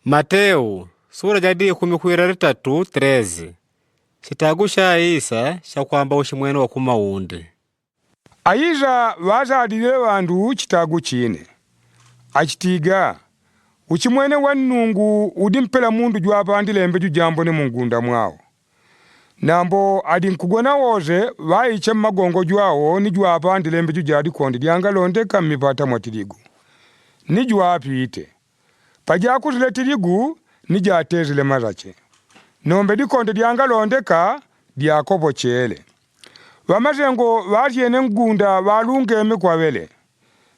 Mateo sura ja dikumi kwira ritatu 13 Shitagu sha Isa sha kwamba ushimwene wa kumaunde. Ayiza bazalile bandu chitagu chine. Achitiga, Uchimwene wa Nnungu udi mpela mundu jwapandile embeju jambone mungunda mwawo. Nambo adi nkugona woze vaiche mmagongo jwawo ni jwapandile embeju ja likonde lyangalondeka mmipata mwa tiligu. Ni jwapite. Pajakuzile tiligu ni jatezile mazache. Nombe likonde lyangalondeka lyakobochele. Vamazengo valyene ngunda valungeme kwavele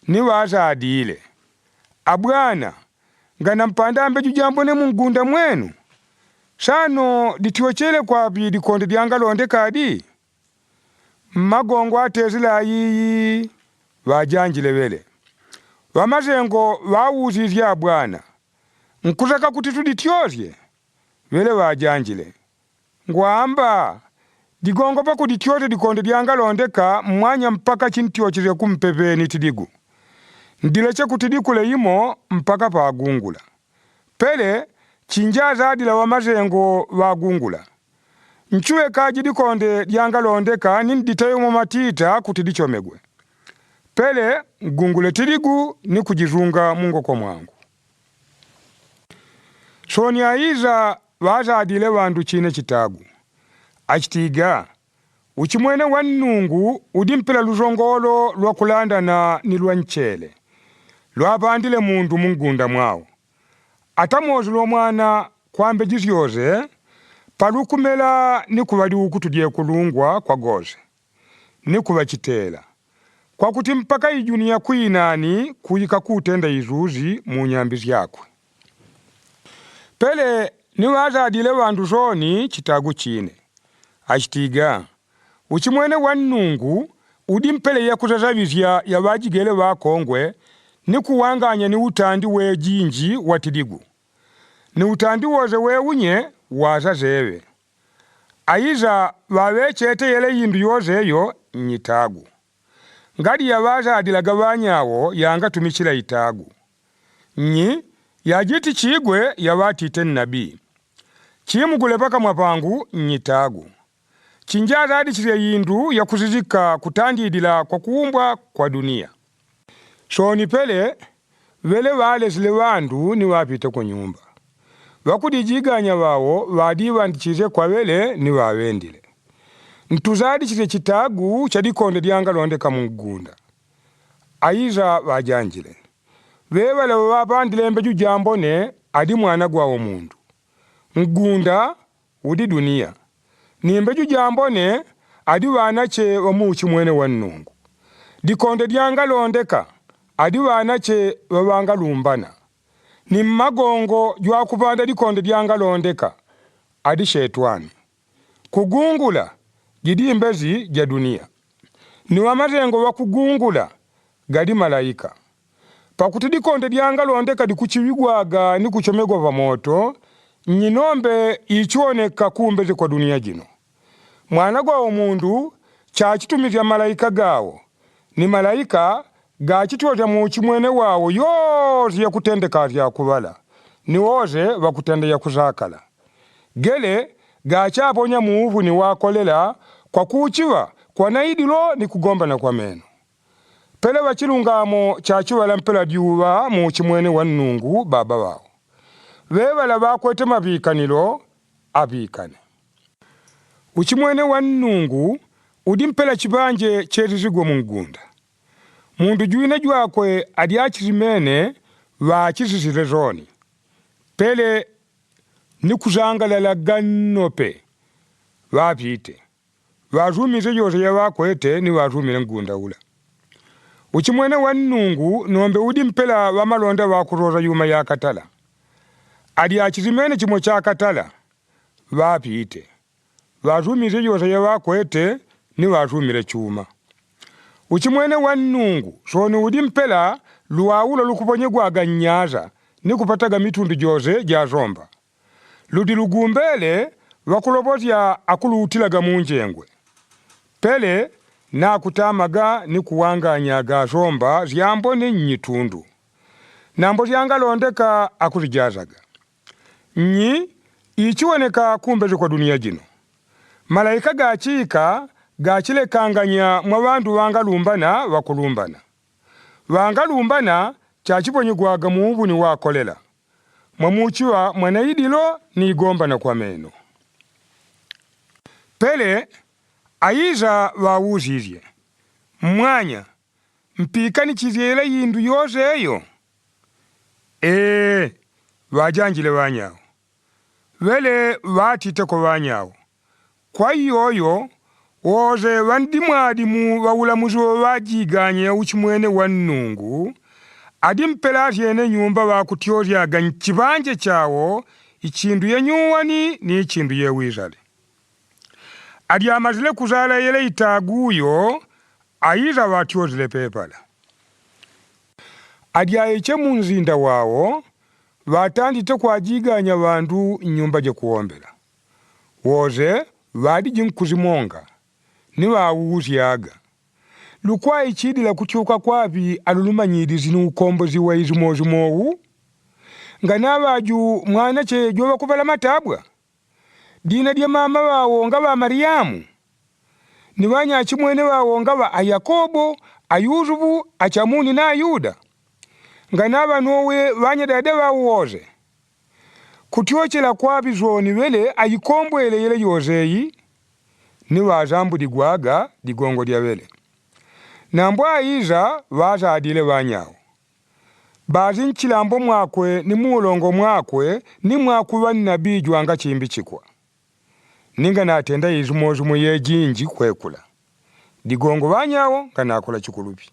ni vazadile. Abwana, ngana mpanda mbeju jambone mungunda mwenu? Sano lityochele kwapi likonde lyangalondeka adi? Mmagongo atezile ayiyi vajanjile vele. Vamazengo vawuzizye abwana, Nkuzaka kuti tulityozye? Vele vajanjile. Ngwamba, ligongo pa kulityozya likonde lyangalondeka mmwanya mpaka chintyochile kumpepeni tiligu. Ndileche kuti likule imo mpaka pagungula. Pele chinja azadila wamazengo wagungula. Nchuwe kaji likonde lyangalondeka ninditeyemo matita kuti lichomegwe. Pele ngungule tiligu ni kujizunga mungoko mwangu. Sonia iza vazadile vandu chine chitagu. Achitiga, uchimwene wa Nnungu udimpela luzongolo lwa kulandana ni lwa nchele. Lwapandile mundu mungunda mwawo. Ata mwozi lwa mwana kwambe jizyoze palukumela ni kuva liukutu lye kulungwa kwa goze ni kuva chitela. Kwa kuti mpaka ijuni ya kwinani kuyika kutenda izuzi mu nyambi zyakwe. Pele ni wazadile wandu zoni chitagu chine. Achitiga, uchimwene wa Nnungu udi mpele ya kuzazavizya ya wajigele wakongwe ni kuwanganya ni utandi we jinji wa tiligu. Ni utandi woze weunye wazazewe. Ayiza wawechete yele yindu yozeyo nyitagu. Ngadi ya wazadilaga wanyawo yanga tumichila itagu. Nyi yajiti chigwe yawatite nabii. Chimugule paka mwapangu nyitagu. Chinjazadi chile yindu ya kuzizika kutandidila kwa kuumbwa kwa dunia. Soni pele vele valesile wandu ni wapite ku nyumba. Wakudijiganya wawo wadiwandichize kwa vele ni wawendile. Ntuzadi chile chitagu cha likonde lyangalondeka mungunda. Ayiza wajanjile. Vevale wapandile embeju jambone adi mwana gwawo mundu. Ngunda udi dunia. Ni mbeju jambone adi wanache wamuchi mwene wa Nnungu. Likonde lyangalondeka adi wanache wawangalumbana. Ni mmagongo jwakupanda likonde lyangalondeka adi shetwani. Kugungula jidi mbezi ja dunia. Ni wamazengo wakugungula gadi malaika. Pakuti likonde lyangalondeka likuchiwigwaga ni kuchomegwa pamoto, nyinombe ichioneka kumbezi kwa dunia jino. Mwana gwawo mundu chachitumizya malaika gawo. Ni malaika gachitwozya muchi mwene wawo yoze yakutendeka lya kuvala. Ni woze wakutenda ya kuzakala. Gele gachaponya muuvu ni wakolela kwa kuchiwa kwa naidilo ni kugombana kwa meno. Pele wachilungamo chachiwala mpela lyuwa muchi mwene wa Nnungu baba wawo. Vevala vakwete mavikanilo avikane. Uchimwene wa Nnungu udi mpela chibanje cherizigwe mungunda. Mundu juine jwakwe adi achirimene vachisisile zoni. Pele ni kuzangalala gannope vapite. Vazumize yose yavakwete ni vazumile ngunda ula. Uchimwene wa Nnungu nombe udi mpela wamalonda wakuroza yuma yakatala. Adi achirimene chimwe chakatala vapite. Vazumize yose yavakwete ni vazumile chuma. Uchimwene wa Nnungu soni udi mpela luwaulo lukuponyegwaga nnyaza ni kupataga mitundu jose jazomba. Ludi lugumbele wakulobozya akuluutilaga munjengwe. Pele nakutamaga ni kuwanganyaga zomba zyambone nyitundu. Nambo zyangalondeka akuzijazaga. Nyi ichiwoneka kumbezo kwa dunia jino. Malaika gachika gachilekanganya mwa bandu wangalumbana wakulumbana. Wangalumbana chachiponyegwaga muubuni wakolela. Mwamuchiwa mwanaidilo ni igombana kwa meno. Pele ayiza wawuzizye mwanya mpikani chizyela yindu yose eyo ee wajanjile wanyawo wele watiteko wanyawo kwa iyoyo woze wandimwadimu wawulamuzi wajiganye uchimwene wa nnungu adimpela atyene nyumba wakutyozyaga nchibanje chawo ichindu yenyuwani ni ichindu yewizale adyamazile kuzala yele itaguyo ayiza watyozile pepala adyayiche munzinda wawo watandite kwajiganya bandu nyumba jekuwombela woze wadi jinkuzimonga niwawuzyaga lukwayi chidila kutyuka kwapi alulumanyilizi nuukombozi wa izimozimowu nga nabaju mwana chejo bakubala matabwa dina lya mama wawo nga ba Mariamu ni banyachimwene wawo nga ba Ayakobo Ayusufu Achamuni na Ayuda nga nabanowe banyadade bawoze kutyochela kwapi zoni wele ayikombwele yele yozeyi niwazambuligwaga ligongo lya wele nambwa ayiza bazadile banyawo bazi nchilambo mwakwe ni mulongo mwakwe ni mwakuba nabii jwanga chimbi chikwa ninga natenda izimozimu yejinji kwekula ligongo banyawo nga nakola chikulupi.